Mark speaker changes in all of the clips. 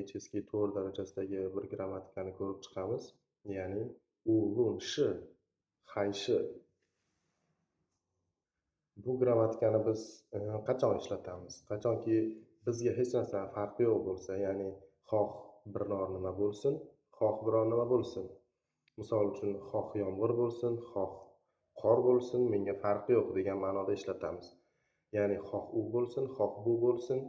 Speaker 1: HSK 4 darajasidagi bir grammatikani ko'rib chiqamiz. Ya'ni 无论是还是. Bu grammatikani biz qachon ishlatamiz? Qachonki bizga hech narsani farqi yo'q bo'lsa, ya'ni xoh biror nima bo'lsin, xoh biror nima bo'lsin. Misol uchun, xoh yomg'ir bo'lsin, xoh qor bo'lsin, menga farqi yo'q degan ma'noda ishlatamiz. Ya'ni xoh u bo'lsin, xoh bu bo'lsin,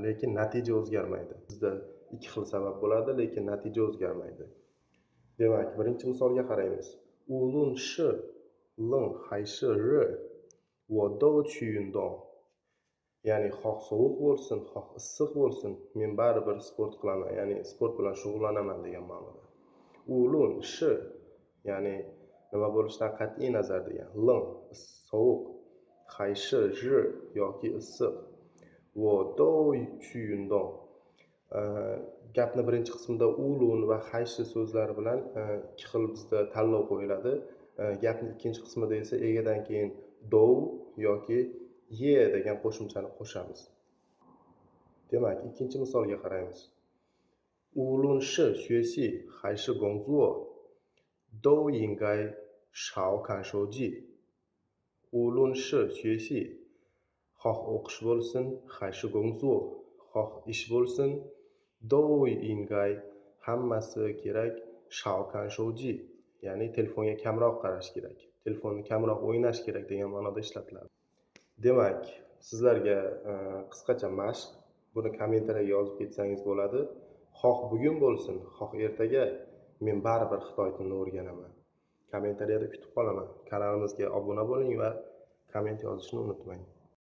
Speaker 1: lekin natija o'zgarmaydi. Bizda ikki xil sabab bo'ladi, lekin natija o'zgarmaydi. Demak, birinchi misolga qaraymiz. 无论是冷还是热，我都去运动. Ya'ni xoh sovuq bo'lsin, xoh issiq bo'lsin, men baribir sport qilaman, ya'ni sport bilan shug'ullanaman degan ma'noda. 无论是, ya'ni nima bo'lishidan qat'iy nazar degan. 冷 sovuq, 还是热 yoki issiq. 我都去运动. Gapni birinchi qismida 无论 va 还是 so'zlari bilan ikki xil bizda tanlov qo'yiladi. Gapni ikkinchi qismida esa egadan keyin 都 yoki 也 degan qo'shimchani qo'shamiz. Demak, ikkinchi misolga qaraymiz. 无论是学习还是工作，都应该少看手机。无论是学习 xoh o'qish bo'lsin, 还是工作 xoh ish bo'lsin, 都应该 hammasi kerak, 少看手机, ya'ni telefonga kamroq qarash kerak, telefonni kamroq o'ynash kerak degan ma'noda ishlatiladi. Demak, sizlarga qisqacha mashq, buni kommentariyaga yozib ketsangiz bo'ladi. Xoh bugun bo'lsin, xoh ertaga, men baribir xitoy tilini o'rganaman. Kommentariyada kutib qolaman. Kanalimizga obuna bo'ling va komment yozishni unutmang.